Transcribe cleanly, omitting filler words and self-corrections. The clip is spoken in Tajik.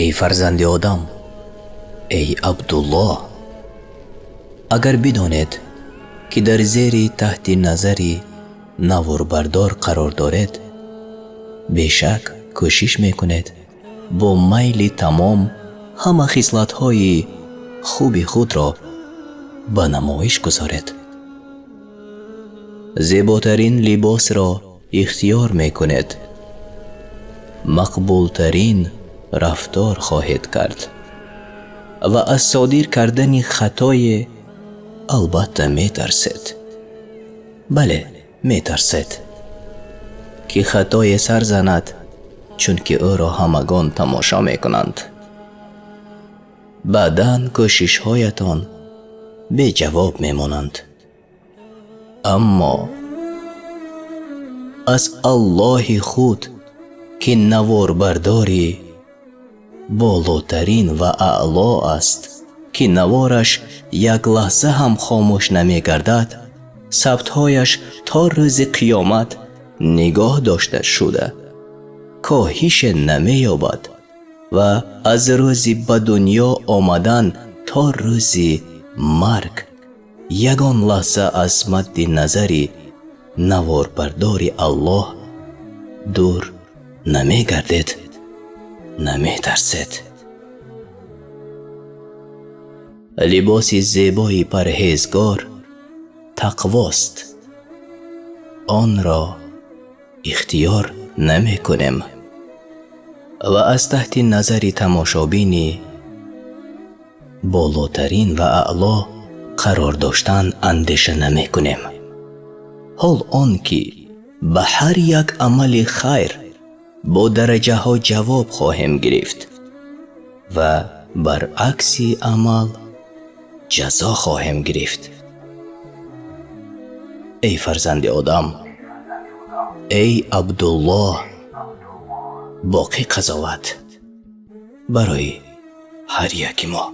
Эй фарзанди Одам, эй Абдуллоҳ, агар бидонед, ки дар зери таҳти назари наворбардор қарор доред, бешак кӯшиш мекунед бо майли тамом ҳама хислатҳои хуби худро ба намоиш гузоред. Зеботарин либосро ихтиёр мекунед, мақбултарин рафтор хоҳед кард ва аз содир кардани хатое албатта метарсед. Бале, метарсед, ки хатое сар занад, чунки ӯро ҳамагон тамошо мекунанд. Баъдан кӯшишҳоятон беҷавоб мемонанд. Аммо аз Аллоҳи худ, ки наворбардори болотарин ва аъло аст, ки навораш як лаҳза ҳам хомӯш намегардад, сабтҳояш то рӯзи қиёмат нигоҳ дошта шуда, коҳише намеёбад ва аз рӯзи ба дунё омадан то рӯзи марг ягон лаҳза аз мадди назари наворбардори Аллоҳ дур намегардед, наметарсед. Либоси зебои парҳезгор тақвост. Онро ихтиёр намекунем ва аз таҳти назари тамошобини болотарин ва аъло қарор доштан андеша намекунем. Ҳол он ки ба ҳар як амали хайр бо дараҷаҳо ҷавоб хоҳем гирифт ва баръакси амал ҷазо хоҳем гирифт. Эй фарзанди Одам, эй Абдуллоҳ, боқӣ қазоват барои ҳар яки мо.